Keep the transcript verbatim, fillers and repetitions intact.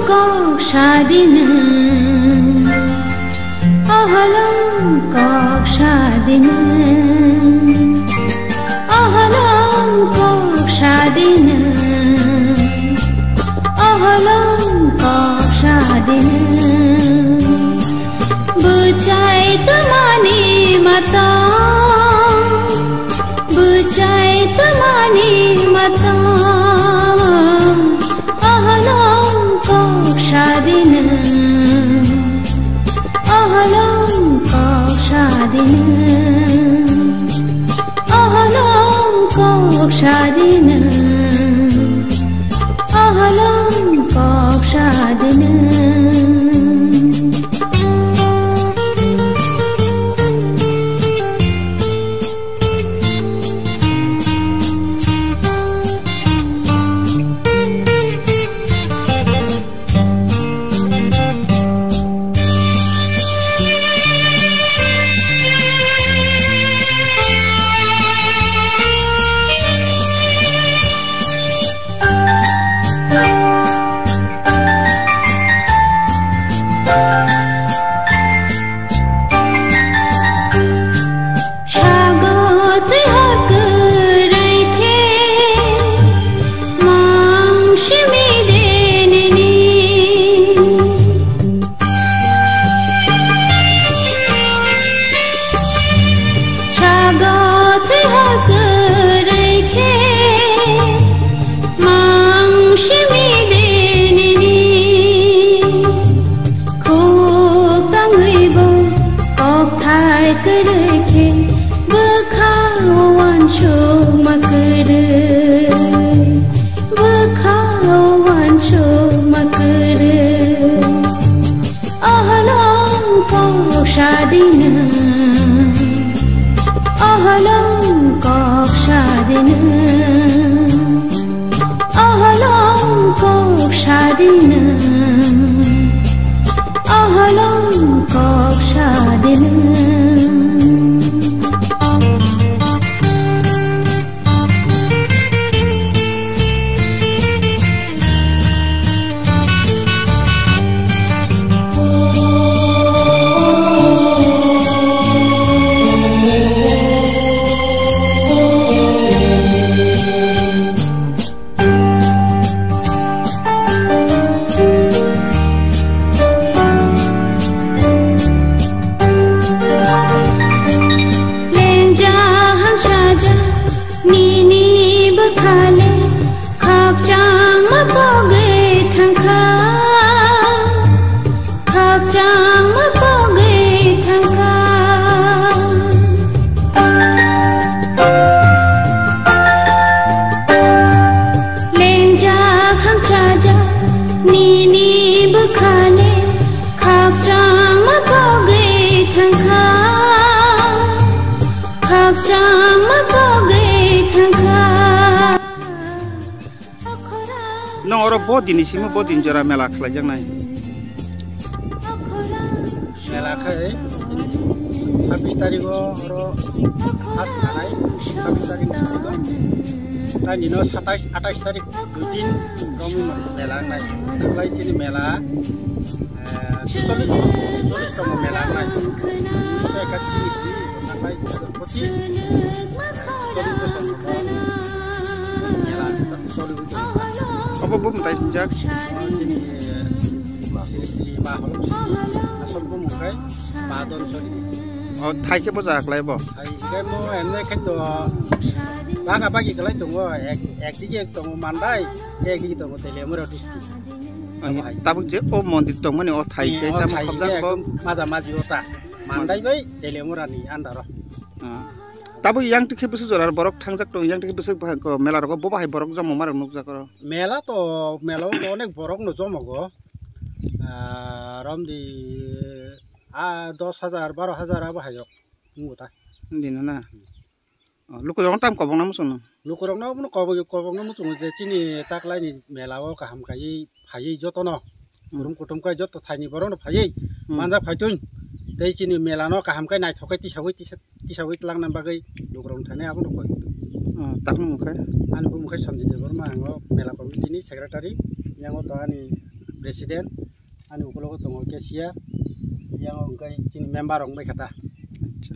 Kok sadina, ahalong kok sadina, ahalong kok sadina, ahalong kok sadina. Bwchai twmani mata, bwchai twmani mata, ahalong kok sadina, ahalong kok sadina, ahalong kok sadina, ahalong kok sadina. Sago twi hor kwrwi khe mang simi de nini. Sago twi hor kwrwi khe mang simi de nini. Khuk tangwi bo kokthai kwrwi khe bwkha o uansukma kwrwi, bwkha o uansukma kwrwi. Ahalong kok sadina, ahalong kok sadina, ahalong kok sadina, ahalong kok sadina. Lengjak hangsaja nini bwkhale, khakchangma pogwi thangkha, khakchangma pogwi thangkha. Lengjak hangsaja nini bwkhale, khakchangma pogwi thangkha, khakchangma pogwi thangkha. Nong oro bo dini simi bo din jora mela khlaijaknai. Mela khai sabbish tarikh o oro first khanai, sabbish tarikh ni simi do. Tai nino satais atais tarikh dui din romwi mela wngnai. Khlai chini mela, eh, cholish, cholish tongmo mela wngnai. Ekha simi simi khlai pochis. Obo bo mwtai sinjak. Siri siri ba holong siri. Asol bo mwtai ba don sori. O thai khe bo ja khlai bo. Thai khe mo emne khe to baga bagi khlai tongo, ek, ek dige tongo Mandai, ek dige tongo Teliamura district. Ani tabuk je o mondir tongmani o thai khe tamo khobjak bo. Maja maji o ta. Mandai bai Teliamura ni andaro. Ah. Tabuk yang tikhe bwswk jora borok thangjak tong, yang tikhe bwswk bahai ko mela rogo bo bahai borok jomo marok nukjak oro. Mela to, mela o to onek borok no jomo go. Ah, romdi, ah, dos hajar, baro hajar abo hai rok nungo ta. Dino na. Oh, lukurok tam kobong na muchung no. Lukurok no kobong, kobong no muchung je chini taklai ni mela o kaham kai phaiwi jotono. Hmm. Kurum kutum kai joto thaini borok no phaiwi, hmm, manjak phaitun. Tei chini mela no kaham kai naithok kai tisawi tisa, tisawi twlangna bagwi lukurok thani abono koi. Hmm, takno mungkhe? Ani bumung khe Sanjay Debbarma, ang o mela committee ni secretary, yang o to ani president, ani ukulogo tongo cashier, yang hwnkhe chini member rok wngbai kha ta. Acha.